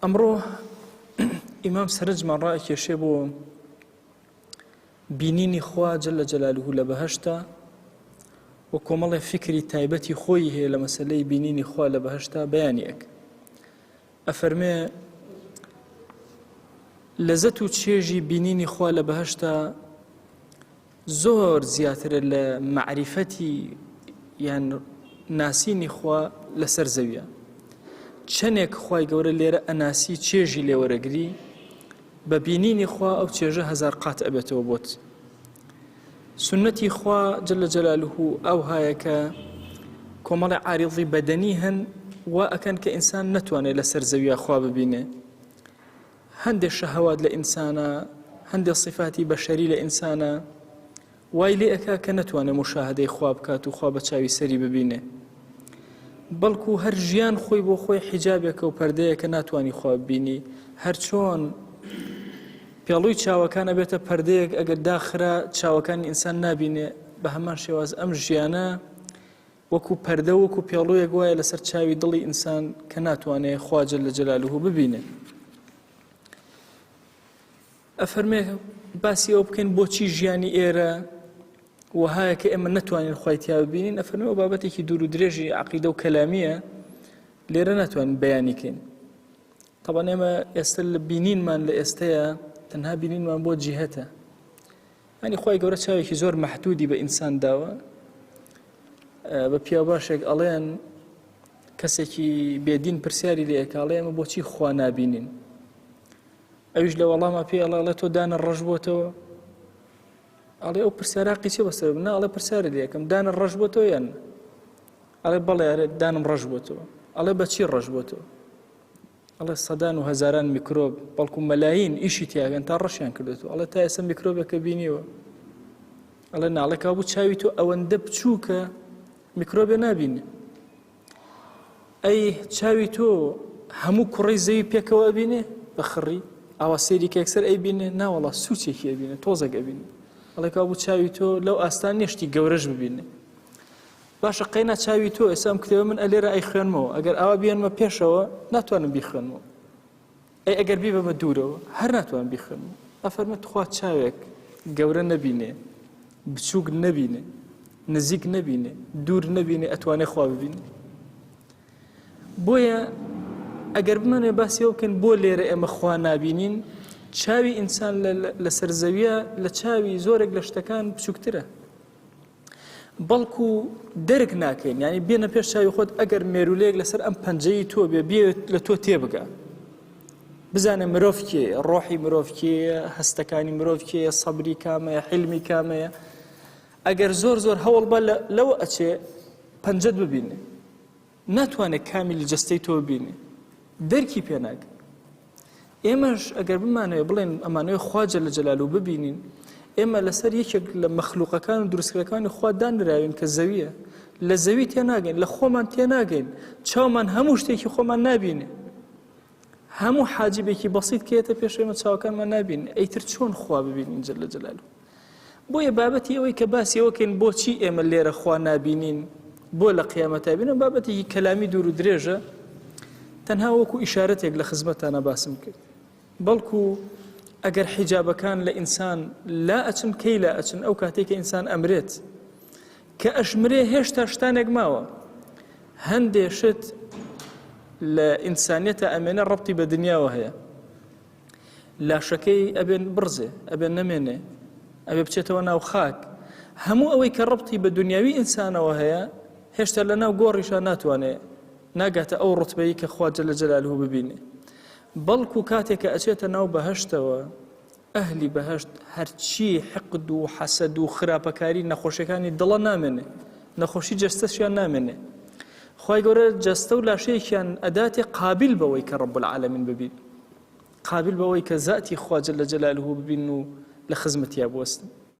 ئەمڕۆ ئیمام سەرنجمان ڕائەکێشێ بۆ بینینی خوا جل جلاله لە بەهەشتا و کۆمەڵێ فیکری تایبەتی خۆی هەیە لە مەسەلەی بینینی خوا لە بەهەشتا بەیانی ئەک ئەفەرمێ لەزەت و چێژی بینینی خوا لە بەهەشتا زۆر زیاترە لە مەعریفەتی یان ناسینی خوا لەسەر زەویە چەندێک خوای گەورە لێرە ئەناسی چێژی لێوەرەگری بە بینینی خوا ئەو چێژە هەزار قات ئەبێتەوە بۆت سنەتی خوا جل جلاله ئەو هایە کە کۆمەڵی عاریضی بەدەنی هەن وا ئەکەن کە ئینسان نەتوانێت لەسەر زەویە خوا ببینێ هەندێ شەهەوات لە ئینسانە، هەندێ سیفاتی بەشەری لە ئینسانە وای لێ ئەکا کە نەتوانێ موشاهەدەی خوا بکات و خوا بە چاوی سەری ببینێ. بەڵکو هەر ژیان خۆی بۆ خۆی حیجابێکە و پەردەیەکە ناتوانی خوا ببینی. هەر چۆن پێڵووی چاوەکان ئەبێتە پەردەیەک ئەگەر داخرا چاوەکانی ئینسان نابینێ، بە هەمان شێواز ئەم ژیانە وەکو پەردە وەکو پێڵوویەک وایە لەسەر چاوی دڵی ئینسان کە ناتوانێ خوا جل جلاله ببینێ. ئەفەرمێ باسی ئەو بکەین بۆچی ژیانی ئێرە وەهایە کە ئێمە نەتوانین خوای تیا ببینین. ئەفەرمێ ئەو بابەتێکی دوور و درێژی عەقیدە و کەلامیە لێرە ناتوانین بەیانی کەین. طبعا ئێمە ئێستا لە بینینمان لە ئێستەیە تەنها بینینمان بۆ جیهەتە. یانی خوای گەورە چاوێکی زۆر مەحدودی بە ئینسان داوە. بە پیاو باشێک ئەڵێن کەسێکی بێدین پرسیاری لێ ئەکا ئەڵێ ئێمە بۆچی خوا نابینین؟ ئەویش لە وەڵاما پێی ئەڵێ ئەڵێ تۆ دانە ڕەش بۆتەوە؟ ئەڵێ ئەو پرسیارە حەقی چیە بەسەر نا ئەڵێ پرسیارت لێ ئەکەم دانە ڕەش بۆتەوە یان ئەڵێ بەڵێ ئەرێ دانم ڕەش بۆتەوە. ئەڵێ بەچی ڕەش بۆتەوە؟ ئەڵێ سەدان و هەزاران میکرۆب بەڵکو مەلاین ئیشی تیاگەن تا ڕەشیان کردێتەوە. ئەڵێ تا ئێستا میکرۆبێکە بینیوە؟ ئەڵێ ناڵێ کابوو چاوی تۆ ئەوەندە بچووکە میکرۆبێ نابینێ. ئەی چاوی تۆ هەموو کوڕی زەوی پێکەوە ئەبینێ بە خڕی ئاوا سەیری کە یەکسەر ئەیبینێ؟ ناوەڵا سوچێکی ئەبینێ تۆزێک ئەبینێ. ئەڵێ کابوو چاوی تۆ لەو ئاستان نیشتی گەورەش ببینێ. باشە قەینا چاوی تۆ ئێستا ئەم کتێبە من ئەلێرە ئەیخوێنمەوە ئەگەر ئاوا بیێنمە پێشەوە ناتوانم بیخوێنمەوە. ئەی ئەگەر بیبەمە دوورەوە هەر ناتوانم بیخوێنمەوە. ئەفەرمێ تخوا چاوێک گەورە نەبینێ بچووک نەبینێ نزیک نەبینێ دوور نەبینێ ئەتوانێ خوا ببینێ. بۆیە ئەگەر بمانێ باسی ئەو بکەین بۆ لێرە ئێمە خوا نابینین، چاوی ئینسان لەسەر زەویە لە چاوی زۆرێک لە شتەکان بچووکترە، بەڵکو دەرک ناکەین. یعنی بێنە پێش چاوی خۆت ئەگەر مێرولەیەک لەسەر ئەم پەنجەی تۆ بێ بێت لە تۆ تێبگا بزانە مرۆڤ کێیە، ڕۆحی مرۆڤ کێیە، هەستەکانی مرۆڤ کێیە، سەبری کامەیە، حیلمی کامەیە. ئەگەر زۆر زۆر هەوڵ بە لەوە ئەچێ پەنجەت ببینێ، ناتوانێت کامیلی جەستەی تۆ ببینێ، دەرکی پێ ناکە. ئێمەش ئەگەر بمانەوێ بڵێن ئەمانەوێ خوا جل جلاله ببینین، ئێمە لەسەر یەکێک لە مەخلوقەکان و دروستکراوەکانی خوا دانراوین کە زەویە. لە زەوی تێناگەین، لە خۆمان تێناگەین، چاومان هەموو شتێکی خۆمان نابینێ. هەموو حاجبێکی بەسیط کە یەتە پێش ئێمە چاوەکانمان نابینێ، ئەیتر چۆن خوا ببینین جل جلاله؟ بۆیە بابەتی ئەوەی کە باسی ئەوە کەین بۆچی ئێمە لێرە خوا نابینین، بۆ لە قیامەتا بینن، بابەتێکی کەلامی دوور و درێژە، تەنها وەکو ئیشارەتێک لە خزمەتانە باسم کرد. بەڵکو ئەگەر حیجابەکان لە ئینسان لا ئەچن، کەی لا ئەچن؟ ئەو کاتێک کە ئینسان ئەمرێت، کە ئەشمرێ هێشتا شتانێک ماوە. هەندێ شت لە ئینسانیەتە ئەمێنە ڕەبتی بە دنیاوە هەیە. لاشەکەی ئەبێن بڕزێ، ئەبێن نەمێنێ، ئەبێ بچێتەوە ناو خاک. هەموو ئەوەی کە ڕەبتی بە دنیاوی ئینسانەوە هەیە هێشتا لە ناو گۆڕیشا ناتوانێ ناگاتە ئەو ڕوتبەی کە خوا جل جلاله ببینێ. بەڵکو کاتێک کە ئەچێتە ناو بەهەشتەوە ئەهلی بەهەشت هەرچی حقد و حەسەد و خراپەکاری نەخۆشیەکانی دڵە نامێنێ، نەخۆشی جەستەشیان نامێنێ. خوای گەورە جەستە و لاشەیەکیان ئەداتێ قابل بەوەی کە رب العالمین ببین، قابل بەوەی کە زاتی خوا جل جلاله ببین و لە خزمەتیا بوەستن.